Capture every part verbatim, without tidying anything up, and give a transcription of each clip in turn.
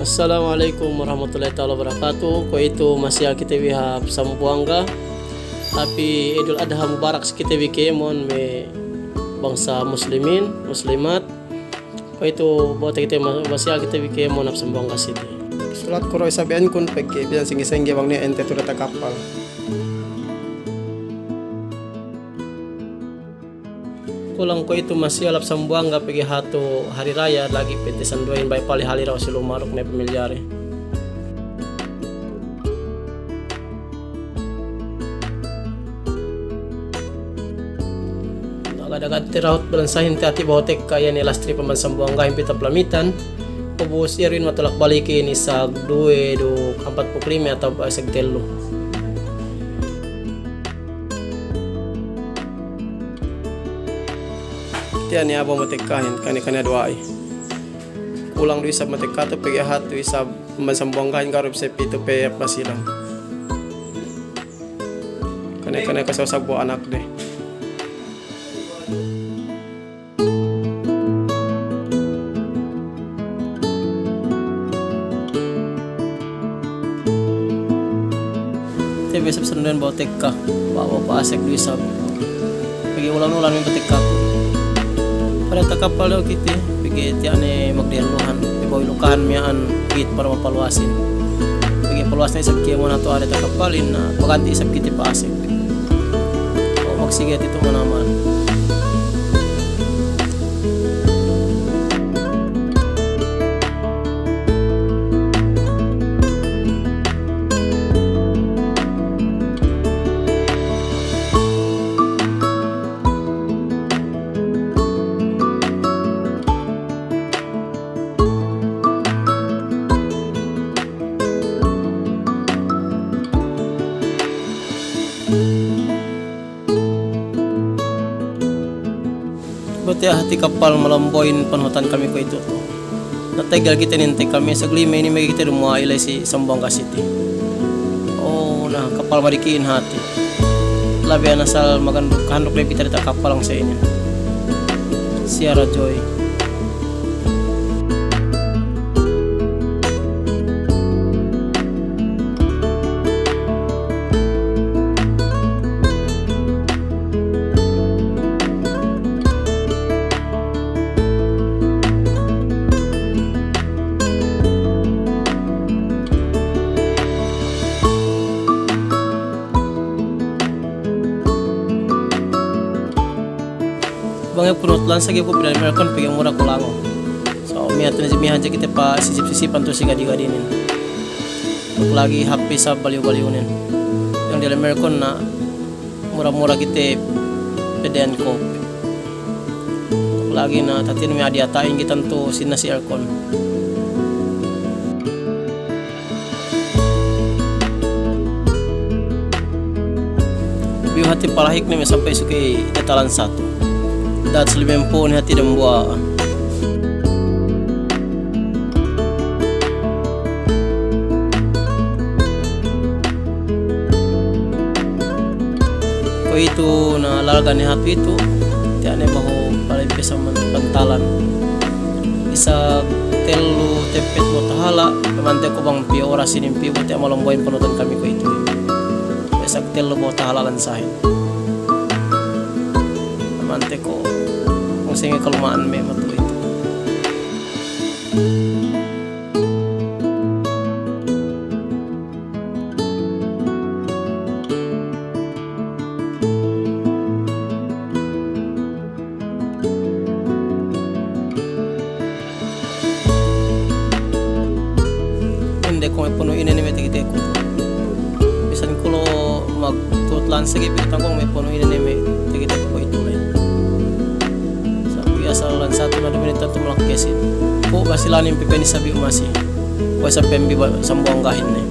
Assalamu alaikum warahmatullahi ta'ala wabarakatuh. Kuwe'itu masi kite bi hap Sambuwangga. Happy Idul Adha Mubarak si kite bi kēmon me' bangsa muslimin, muslimat. Kuwe'itu bo'ote kite ma-, masi kite bi kēmon hap Sambuwangga City. Sulat ku du isab ēnkun pegge' bisan sengge-sengge bang niya' ente tu'u diyata' kappal. Kulang kuwe'itu masi hap Sambuwangga pegge' hatu hari raya lagi' pe te sanduwehin baya' pale hali dahu' si lumaruk me' pamilyade. Agad-agad te dahu' balansahin te hati' behu tekka iye ne last trip amban Sambuwanggahin pī hap Lamitan. Ubus iye du in matulak balikin isab duwe duk ampatpū' lime atawa isab tellu. Tiya' ne a'a behu matekkahin, kaniya-kaniya duwa'i. Kulang du isab matekka tu pegge' hatu isab amban Sambuwanggahin ga'i du isab pitu pe hap Basilan. Kaniya-kaniya kasawsabu anakde. Te bi isab sanduwehin behu tekka, ba'u pa'asek du isab. Pegge' ulan-ulan me' behu tekka. Pare diyata' kappal dahu' kite, pegge' tiya' ne magdehelluhan, pegge' behu ilukahan miya'an gate para mapaluwasin. Pegge' paluwas ne isab kēmon hatu a'a diyata' kappalin, na paganti' isab kite pa'asek. O, magsige hati' tu manamal. Behu tiya' hati' kappal malamboyin panuhutan kami kuwe'itu tu. Na tegel kite inin tekka me' sagli' me' inin me' kite dumuwa'i la'i si Sambuwangga City. O, na kappal madiki'in hati'. Labi anasal maganduk, kahanduk la'i bita diyata' kappal bang sa inin. Sierra Joy. Bang iye punut lansa ga'i ku pinadem aircon pegge' mura kulango. So, miya'an hadja, miya'an hadja kite pasisip-sisipan tu si gadi-gadinen. Duk lagi' hāp isab baliyu-baliyunen. Bang diyalem aircon na mura-mura kite pede'an kopi. Duk lagi' na tahatinen me' a'a diyata'in kite tu sīnna si aircon. Biyu hati' palahik ne me' sampay suke' diyata' lansa tu. Dahat si limempū' ne hati' dambuwa'. Kuwe'itu na larga ne hatu itu, tiya' ne behu palebbe saman pantalan. Isab tellu tepet botahala', amante ko' bang piyu oras inin piyu, tiya' malamboyin panuhutan kami kuwe'itu. Isab tellu botahala' lansahin. Amante ko' bang sa'ingge kaluma'an me' matu'u itu. Inde ko' me' punu' ine ne me' takiteku. Bisan ku lo' magtuhut lansa ga'i, pegge' tangkong me' punu' ine ne me' takiteku kuwe'itu ley. Sa' biyasa lansa tu na dumini tantu malakkesin. Ku' Basilanin pe peni sabi' masi. Kuwe' sa' pembi ba-, Sambuwanggahin ne.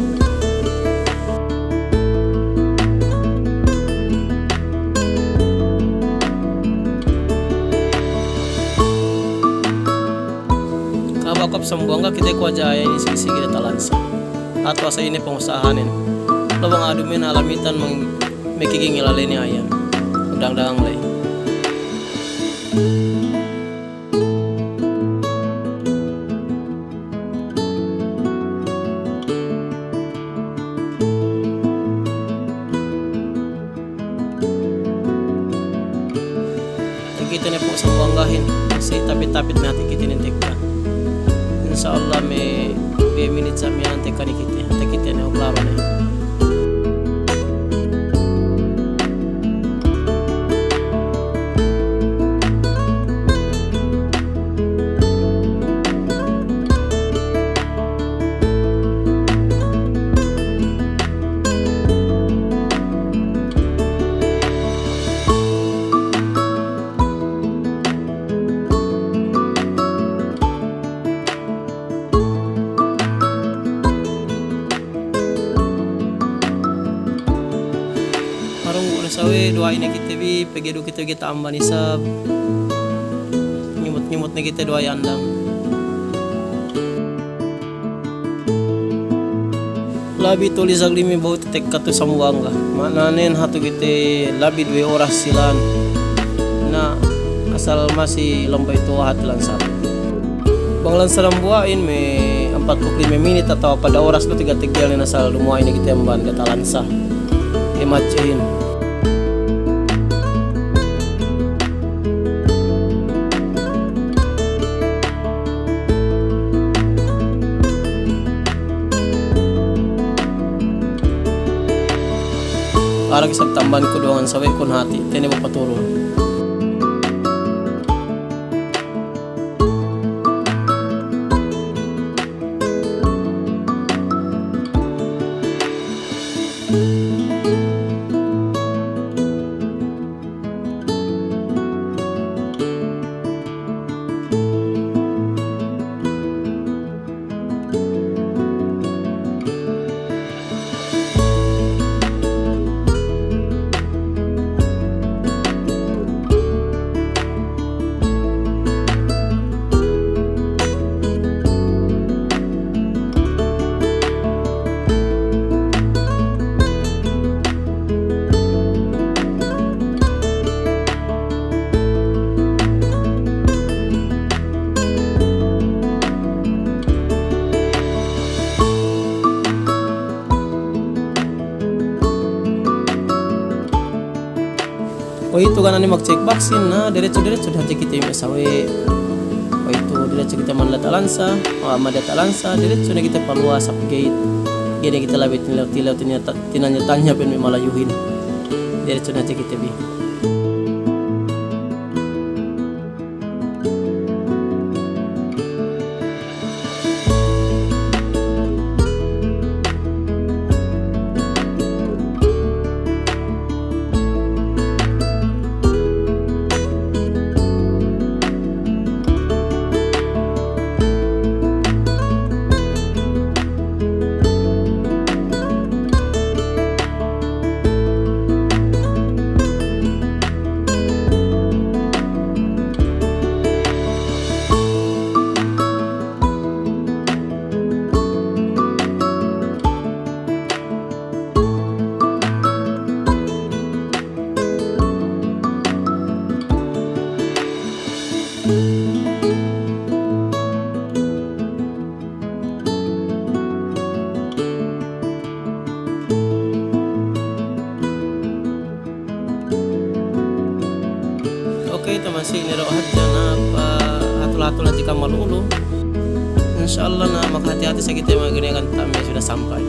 Kaba' ku hap Sambuwangga kite ku hadja a'a inin sigi-sigi diyata' lansa. Atu asal ine pangusahanen. Lo' bang a'a duma'in a'a Lamitan mang-, makigingil a'a ley ne ayan. Dang-dangang ley. Tene pu Sambuwanggahin, si tapit-tapit ne hati' kite ne tekka. Insya Allah me' duwe minit sa' miya'an tekka ne kite, hati' kite ne, o, klaro ne. Marunggu' ne sawe', duwa'i ne kite bi, pegge' du kite ga'i ta'amban isab. Ngimut-ngimut ne kite duwa'i andang. Labi tu lisag lime behu tekka tu Sambuwangga. Ma'nanen hatu kite labi duwe oras silan. Na asal masi lambay tu hati' lansa. Bang lansa dambuwa'in me' ampatpū' lime minit atawa pada oras du, teggel-teggel ne asal dambuwa'in ne kite amban ga' talansa. E, maccehin. Arang isab tamban ku duwangan sawe'kun hati', tene bu paturun. Kuwe'itu ga' ne magcek vaksin, na diretso-diretso ne hadja kite me' sawe'. Kuwe'itu diretso kite mandata' lansa, o, mandata' lansa, diretso ne kite paluwas hap gate. Ga'i ne kite labi tilew-tilew, tinanya-, tinanya-tanya pe me' Malayuhin. Diretso ne hadja kite bi. Oke, taman si ini ro hadja na, pa hatul-hatul hadja kamal ulu. Insya Allah na makahati-hati sa kite maginikan tame sudah sampai.